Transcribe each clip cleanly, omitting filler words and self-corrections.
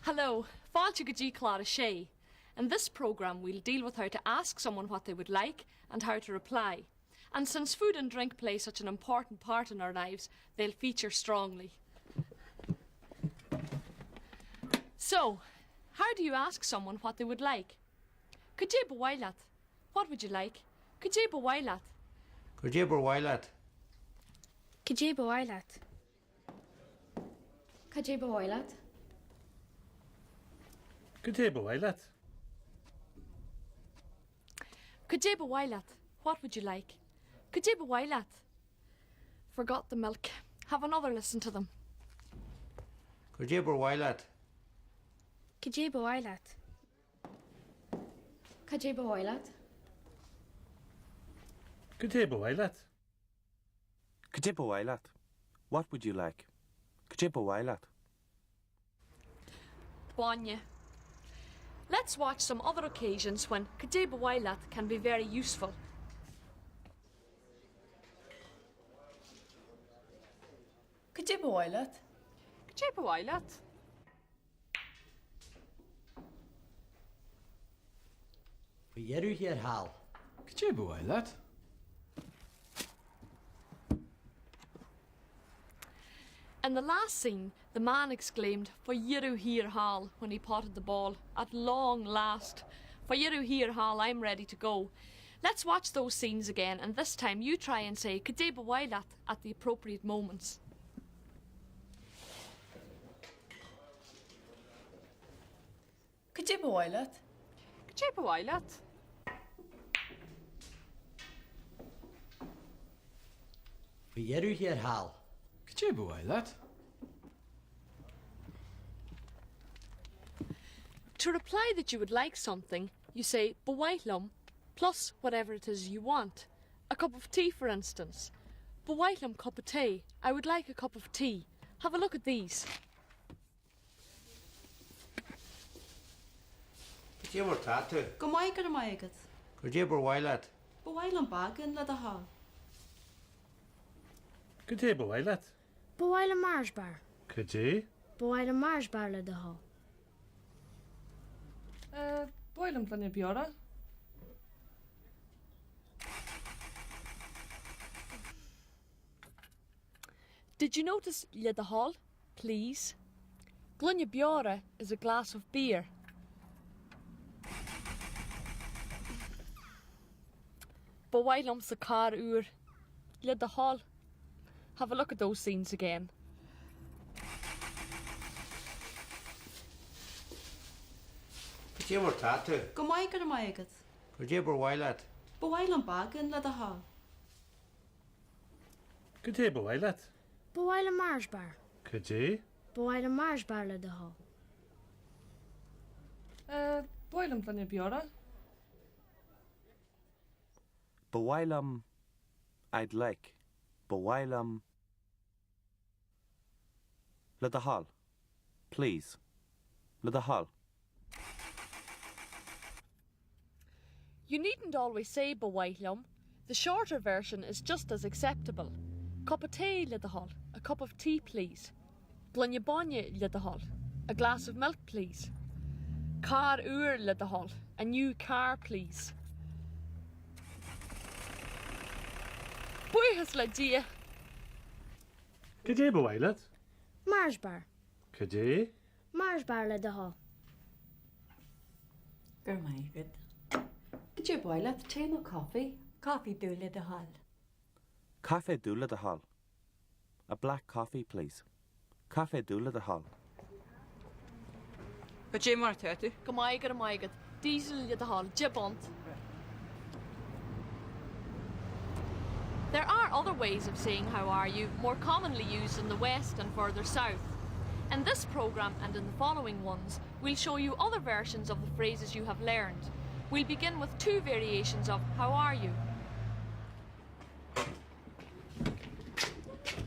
Hello, fáilte go dtí Clár 6. In this programme we'll deal with how to ask someone what they would like and how to reply. And since food and drink play such an important part in our lives, they'll feature strongly. So, how do you ask someone what they would like? Cad é ba mhaith leat? What would you like? Cad é ba mhaith leat? Cad é ba mhaith leat? Cad é ba mhaith leat? Cad é ba mhaith leat? Cad é ba mhaith leat? Cad é ba mhaith leat? What would you like? Cad é ba mhaith leat? Forgot the milk. Have another listen to them. Cad é ba mhaith leat? Cad é ba mhaith leat? Cad é ba mhaith leat? Cad é ba mhaith leat? Cad é ba mhaith leat? What would you like? Cad é ba mhaith leat? Bainne. Let's watch some other occasions when cad é ba mhaith leat can be very useful. Cad é ba mhaith leat? Cad é ba mhaith leat? Faoi dheireadh thiar thall. Cad é ba mhaith leat? In the last scene, the man exclaimed, Faoi dheireadh thiar thall, when he potted the ball. At long last. Faoi dheireadh thiar thall, I'm ready to go. Let's watch those scenes again, and this time you try and say, Cad é ba mhaith leat, at the appropriate moments. Cad é ba mhaith leat? Cad é ba mhaith leat? Faoi dheireadh thiar thall. Cad é ba mhaith leat? To reply that you would like something, you say ba mhaith liom plus whatever it is you want. A cup of tea, for instance. Ba mhaith liom cupa tae. I would like a cup of tea. Have a look at these. Cad é mar tá tú? Go maith, go raibh maith agat. Cad é ba mhaith leat? Ba mhaith liom beagán, le do thoil. Cad é ba mhaith leat? Ba mhaith liom Mars bar. Cad é? Ba mhaith liom Mars bar le do thoil. Ba mhaith liom gloine beora. Did you notice le do thoil, please? Gloine beora is a glass of beer. Ba mhaith liomsa carr úr. Le do thoil. Have a look at those scenes again. Cad é mar tá tú? Go maith, go raibh maith agat. Cad é ba mhaith leat? Ba mhaith liom beagán, le do thoil. Cad é ba mhaith leat? Ba mhaith liom Mars bar. Cad é? Ba mhaith liom Mars bar le do thoil. Ba mhaith liom gloine beora. Ba mhaith liom I'd like. Ba mhaith liom Le do thoil. Please. Le do thoil. You needn't always say ba mhaith liom. The shorter version is just as acceptable. Cupa tae le do thoil, a cup of tea please. Gloine bainne le do thoil, a glass of milk please. Carr úr le do thoil, a new car please. Buíochas le Dia! Cad é ba mhaith leat? Mars bar. Cad é? Mars bar le do thoil. Go raibh maith agat. Cad é ba mhaith leat, tae nó caife? Caife dubh le do thoil. Caife dubh le do thoil. A black coffee, please. Caife dubh le do thoil. Cad é mar atá tú? Go maith, go raibh maith agat. Diesel le do thoil, £10. There are other ways of saying how are you, more commonly used in the west and further south. In this programme and in the following ones, we'll show you other versions of the phrases you have learned. We'll begin with two variations of how are you.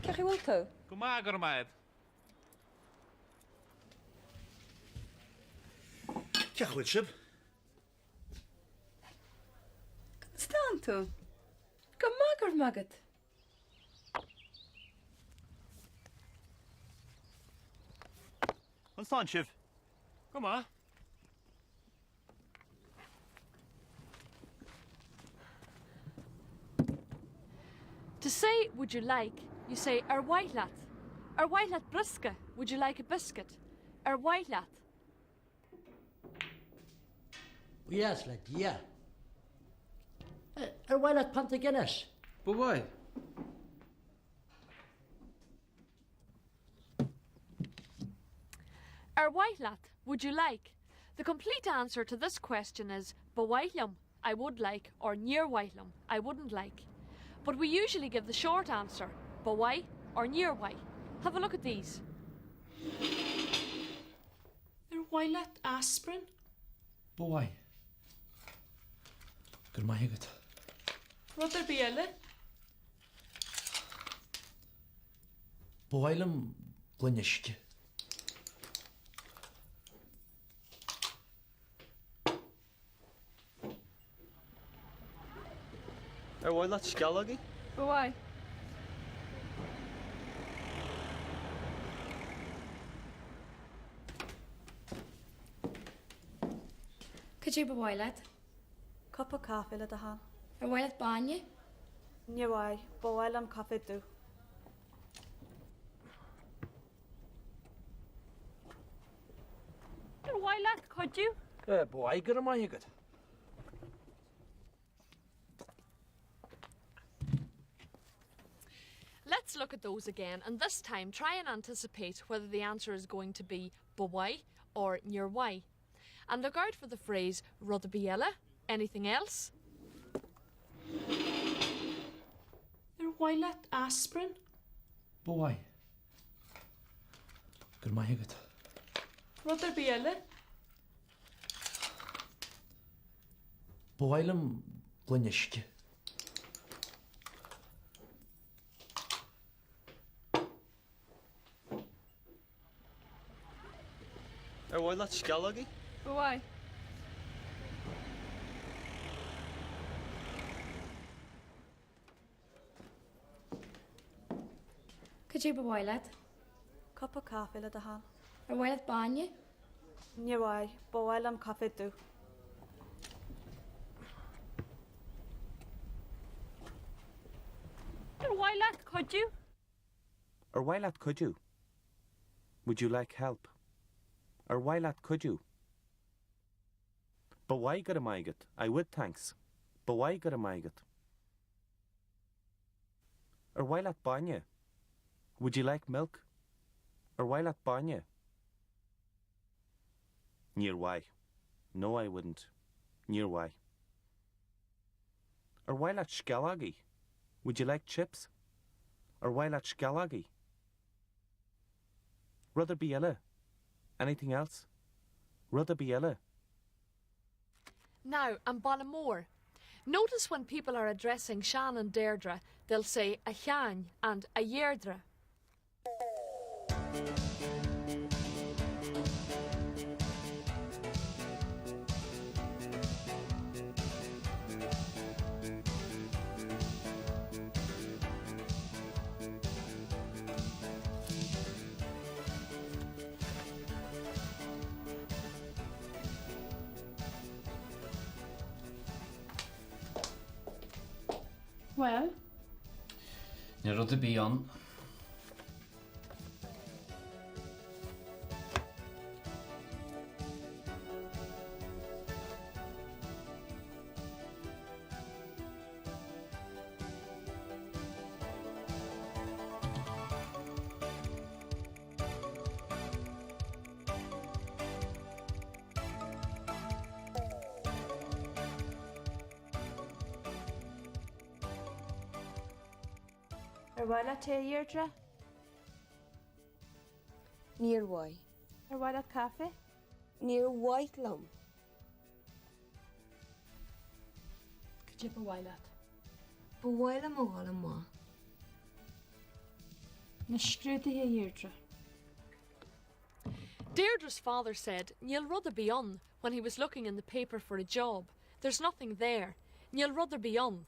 Cén chaoi a bhfuil tú? Go maith, go raibh maith agat. Cén chaoi a bhfuil sibh? Conas tánn tú? Go maith, go raibh maith agat. Conas tánn sibh? Go maith. To say would you like, you say ar mhaith leat. Ar mhaith leat briosca, would you like a biscuit? Ar mhaith leat. Buíochas le Dia. Ar mhaith leat pionta Guinness? Ba mhaith. Ar mhaith leat, would you like? The complete answer to this question is Ba mhaith liom, I would like, or Níor mhaith liom, I wouldn't like. But we usually give the short answer, Ba mhaith or Níor mhaith. Have a look at these. Ar mhaith leat aspirin? Ba mhaith. Go raibh maith agat. Rud ar bith eile? Ba mhaith liom gloine uisce. Ar mhaith leat sceallógaí? Ba mhaith. Cad é ba mhaith leat? Cupa caife le do thoil. Ar mhaith leat bainne? Níor mhaith. Ba mhaith liom caife dubh. Ar mhaith leat cuidiú? Ba mhaith, go raibh maith agat. Let's look at those again and this time try and anticipate whether the answer is going to be ba mhaith or níor mhaith. And look out for the phrase rud ar bith eile, anything else? Ar mhaith leat aspirin? Ba mhaith. Go raibh maith agat. Rud ar bith eile? Ba mhaith liom gloine uisce. Ar mhaith leat sceallógaí? Ba mhaith. Cad é ba mhaith leat? Cupa caife le do thoil. Ar mhaith leat bainne? Níor mhaith. Ba mhaith liom caife dubh. Ar mhaith leat cuidiú? Ar mhaith leat cuidiú? Would you like help? Ar mhaith leat cuidiú? Ba mhaith go raibh maith agat. I would thanks. Ba mhaith go raibh maith agat. Ar mhaith leat bainne? Would you like milk? Ar mhaith leat bainne? Níor mhaith. No I wouldn't. Níor mhaith. Ar mhaith leat sceallógaí? Would you like chips? Ar mhaith leat sceallógaí? Rud ar bith eile? Anything else? Rud ar bith eile? Now, an Baile Mór. Notice when people are addressing Seán and Deirdre, they'll say a Sheáin and a Dheirdre. Bhuel? Níl rud ar bith ann. Ar mhaith leat tae a Dheirdre? Níor mhaith. Ar mhaith leat caife? Níor mhaith liom. Cad é ba mhaith leat? Ba mhaith liom a dhul amach. Na scrúduithe a Dheirdre. Deirdre's father said, Níl rud ar bith ann, when he was looking in the paper for a job. There's nothing there. Níl rud ar bith ann.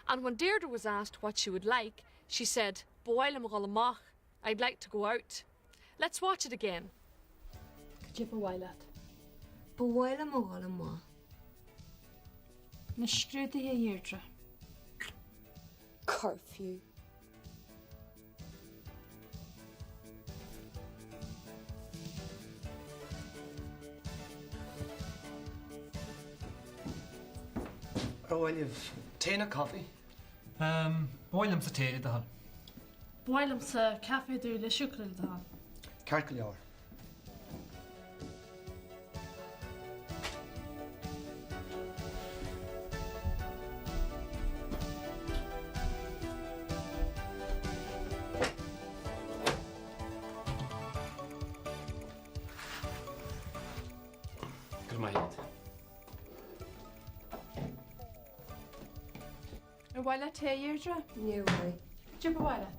And when Deirdre was asked what she would like, she said, Ba mhaith liom a dhul amach. I'd like to go out. Let's watch it again. Cad é ba mhaith leat? Ba mhaith liom a dhul amach. Na scrúduithe, a Dheirdre. Curfew. Ar mhaith libh tae nó caife? Ba mhaith liomsa tae le do thoil. Ba mhaith liomsa caife dubh le siúcra le do thoil. Ceart go leor. Go raibh maith agat. Ar mhaith leat tae, a Dheirdre? Níor mhaith. Cad é ba mhaith leat?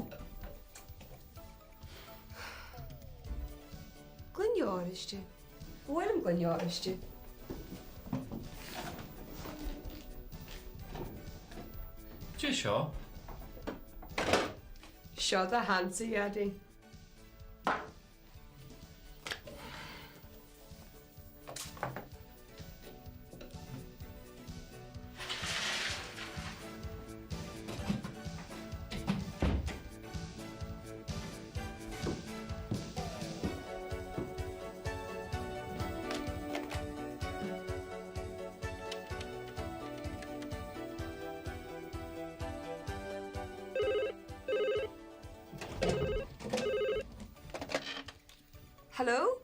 Gloine oráiste. Ba mhaith liom gloine oráiste. Cad é seo? Seo do cheannsa, a Dhaidí. Hello?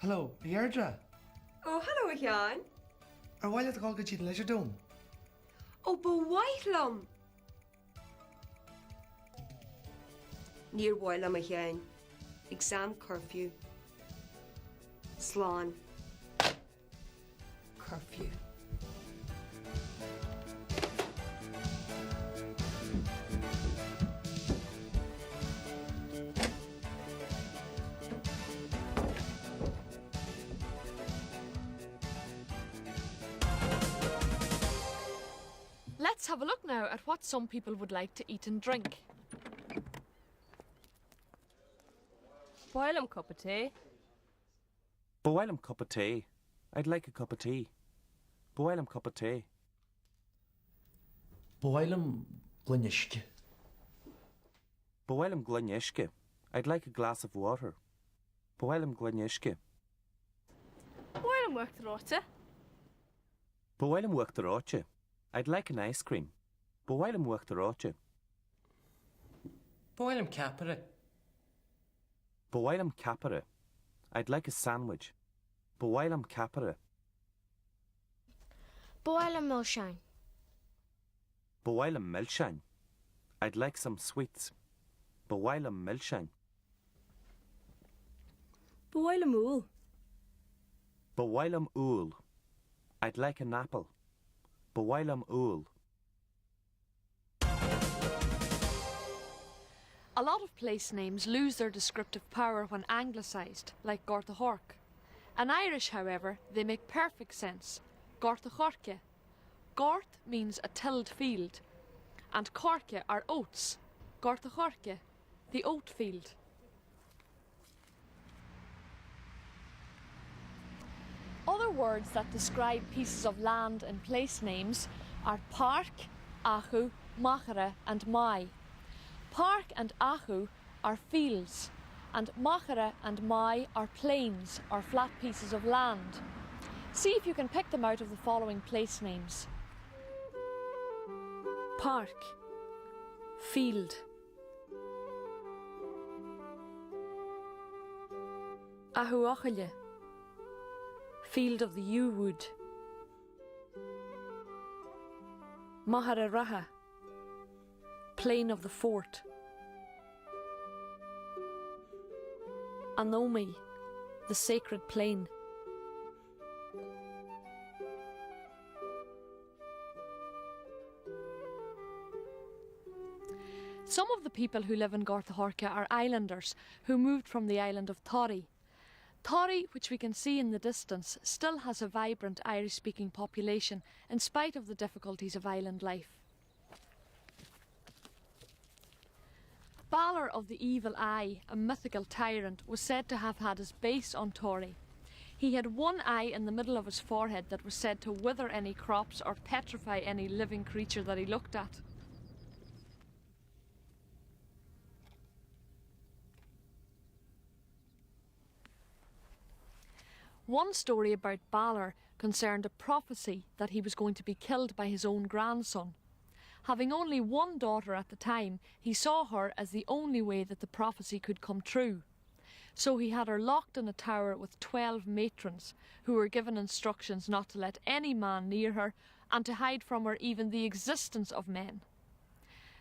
Hello, a Dheirdre. Ó, hello a Sheáin. Ar mhaith leat a dhul go dtí an Leisure Dome? Ó, ba mhaith liom! Níor mhaith liom a Sheáin. Exam curfew. Slán. Curfew. Let's have a look now at what some people would like to eat and drink. Ba mhaith liom cupa tae. Ba mhaith liom cupa tae. I'd like a cup of tea. Ba mhaith liom cupa tae. Ba mhaith liom gloine uisce. Ba mhaith liom gloine uisce. I'd like a glass of water. Ba mhaith liom gloine uisce. Ba mhaith liom uachtar reoite. Ba mhaith liom uachtar reoite. I'd like an ice cream. Ba mhaith liom uachtar reoite. Ba mhaith liom ceapaire. Ba mhaith liom ceapaire. I'd like a sandwich. Ba mhaith liom ceapaire. Ba mhaith liom milseáin. Ba mhaith liom milseáin. I'd like some sweets. Ba mhaith liom milseáin. Ba mhaith liom úll. Ba mhaith liom úll. I'd like an apple. Ba mhaith liom úll. A lot of place names lose their descriptive power when anglicised, like Gortahork. In Irish, however, they make perfect sense. Gortachoirce. Gort means a tilled field, and corke are oats. Gortachoirce, the oat field. Other words that describe pieces of land and place names are park, achu, machaire and mai. Park and achu are fields, and machaire and mai are plains or flat pieces of land. See if you can pick them out of the following place names. Park, field. Achadh Eochaille, field of the yew wood. Machaire Rátha, plain of the fort. An Ómaigh, the sacred plain. Some of the people who live in Gortahorka are islanders who moved from the island of Tory. Tory, which we can see in the distance, still has a vibrant Irish-speaking population in spite of the difficulties of island life. Balor of the Evil Eye, a mythical tyrant, was said to have had his base on Tory. He had one eye in the middle of his forehead that was said to wither any crops or petrify any living creature that he looked at. One story about Balor concerned a prophecy that he was going to be killed by his own grandson. Having only one daughter at the time, he saw her as the only way that the prophecy could come true. So he had her locked in a tower with 12 matrons, who were given instructions not to let any man near her and to hide from her even the existence of men.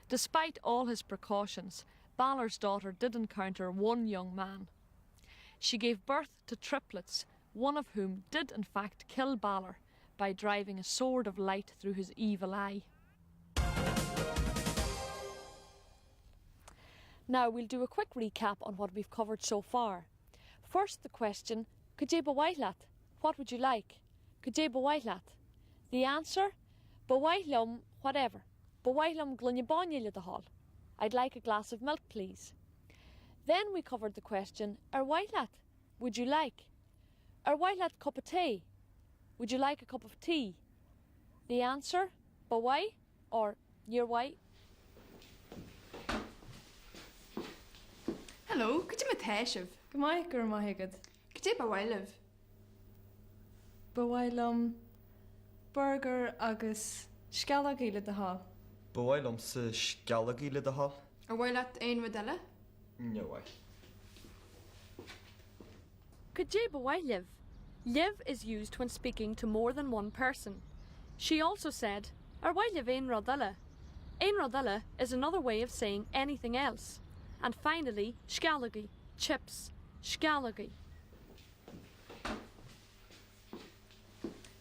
Despite all his precautions, Balor's daughter did encounter one young man. She gave birth to triplets, one of whom did in fact kill Balor by driving a sword of light through his evil eye. Now we'll do a quick recap on what we've covered so far. First the question, Cad é ba mhaith leat? What would you like? Cad é ba mhaith leat? The answer, Ba mhaith liom whatever. Ba mhaith liom gloine bainne le do thoil. I'd like a glass of milk, please. Then we covered the question, Ar mhaith leat? Would you like? Ar mhaith leat cupa tae? Would you like a cup of tea? The answer, Ba mhaith or Níor mhaith. Hello, cad é mar atá sibh? Go maith, go raibh maith agat. Cad é ba mhaith libh? Ba mhaith liom burgar agus sceallógaí le do thoil. Ba mhaith liomsa sceallógaí le do thoil. Ar mhaith leat aon rud eile? Níor mhaith. Cad é ba mhaith libh? Libh is used when speaking to more than one person. She also said, Ar mhaith libh aon rud eile? Aon rud eile is another way of saying anything else. And finally, sceallógaí, chips, sceallógaí.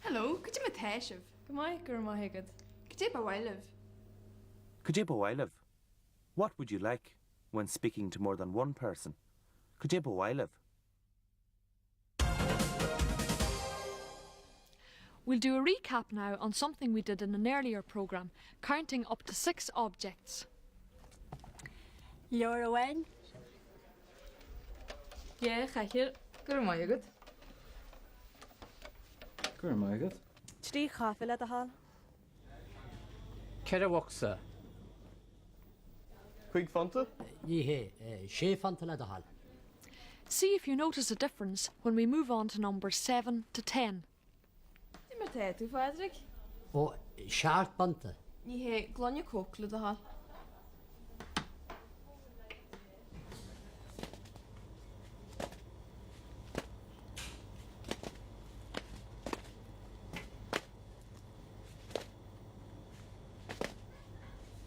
Hello, cad é mar atá sibh? Go maith, go raibh maith agat. Cad é ba mhaith libh? Cad é ba mhaith libh? What would you like? When speaking to more than one person. Cad é ba mhaith libh? We'll do a recap now on something we did in an earlier programme, counting up to six objects. Leabhar amháin. Dhá chathaoir. Go raibh maith agat. Go raibh maith agat. 3 chaife le do thoil. 4 bhocsa. 5 phionta? Ní hea, 6 phionta le do thoil. See if you notice a difference when we move on to numbers 7 to 10. Cad é mar atá tú, a Phádraig? Ó, 7 bpionta. Ní hea, gloine Coke le do thoil.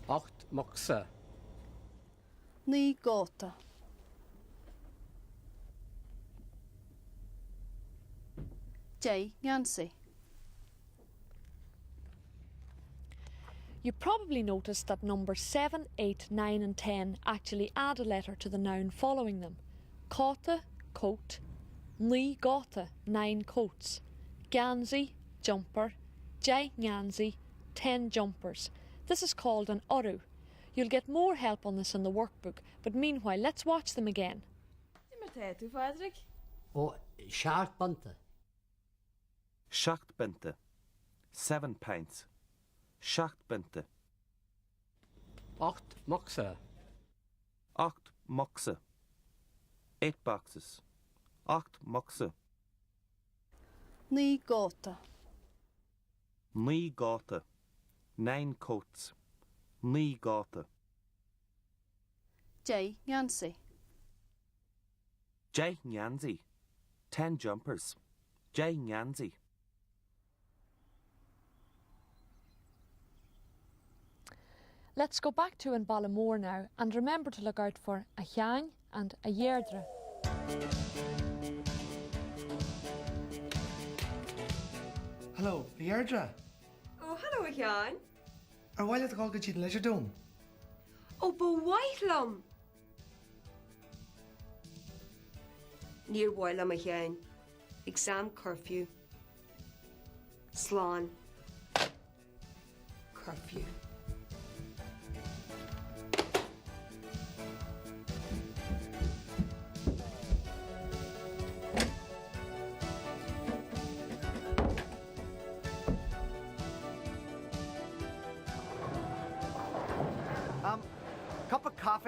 8 mbocsa. 9 gcóta. 10 ngeansaí. You probably noticed that numbers 7, 8, 9 and 10 actually add a letter to the noun following them. Cóta, coat, 9 gcóta, 9 coats, geansaí, jumper, 10 ngeansaí, 10 jumpers. This is called an urú. You'll get more help on this in the workbook, but meanwhile let's watch them again. Cad é mar atá tú, a Phádraig? Ó, 7 bpionta. 7 bpionta. 7 pints. 7 bpionta. 8 mbocsa. 8 mbocsa. 8 boxes. 8 mbocsa. 9 gcóta. 9 gcóta. 9 coats. 9 gcóta. 10 ngeansaí. 10 ngeansaí. 10 jumpers. 10 ngeansaí. Let's go back to An Baile Mór now and remember to look out for a Sheáin and a Dheirdre. Hello, a Dheirdre. Ó, hello a Sheáin. Ar mhaith leat a dhul go dtí an Leisure Dome? Ó, ba mhaith liom! Níor mhaith liom a Sheáin. Exam curfew. Slán. Curfew.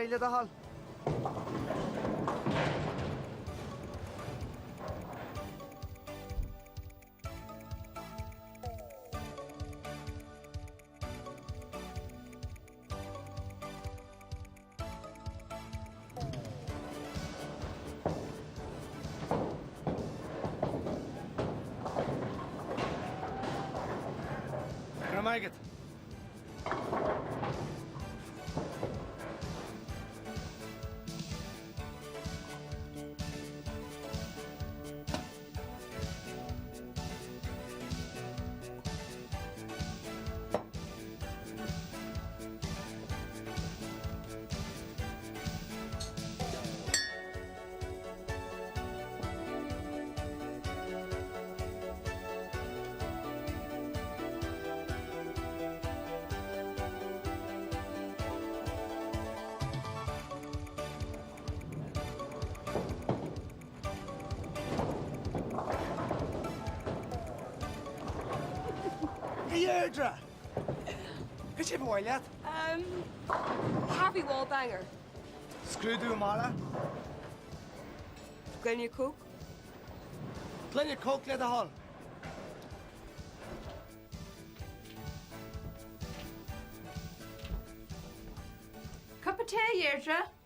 Caife le do thoil. Go raibh maith agat. A Dheirdre! Cad é ba mhaith leat? Um, Harvey Wallbanger. Scrúdú amárach? Gloine Coke? Gloine Coke le do thoil. Cupa tae, a Dheirdre?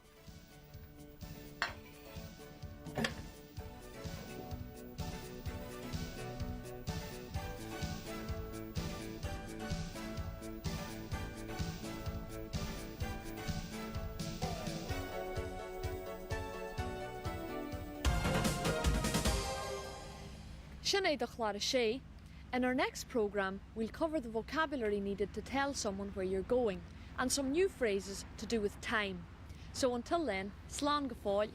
Sin é do chlár a sé. In our next programme, we'll cover the vocabulary needed to tell someone where you're going and some new phrases to do with time. So until then, slán go fóill.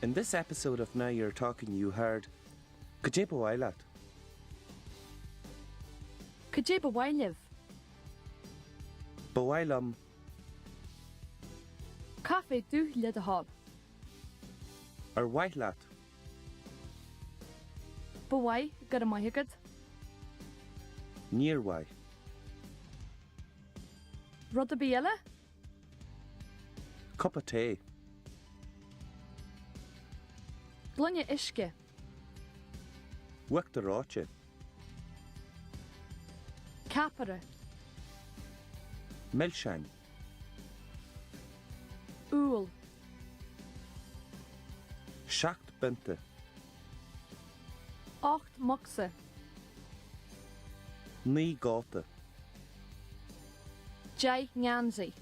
In this episode of Now You're Talking you heard, Cad é ba mhaith leat? Cad é ba mhaith libh? Ba mhaith liom. Caife dubh le do thoil. Ar mhaith leat? Ba mhaith, go raibh maith agat. Níor mhaith. Rud ar bith eile? Cupa tae. Gloine uisce. Uachtar reoite. Ceapaire. Milseáin. Úll. 7 bpionta. 8 mbocsa. 9 gcóta. 10 ngeansaí.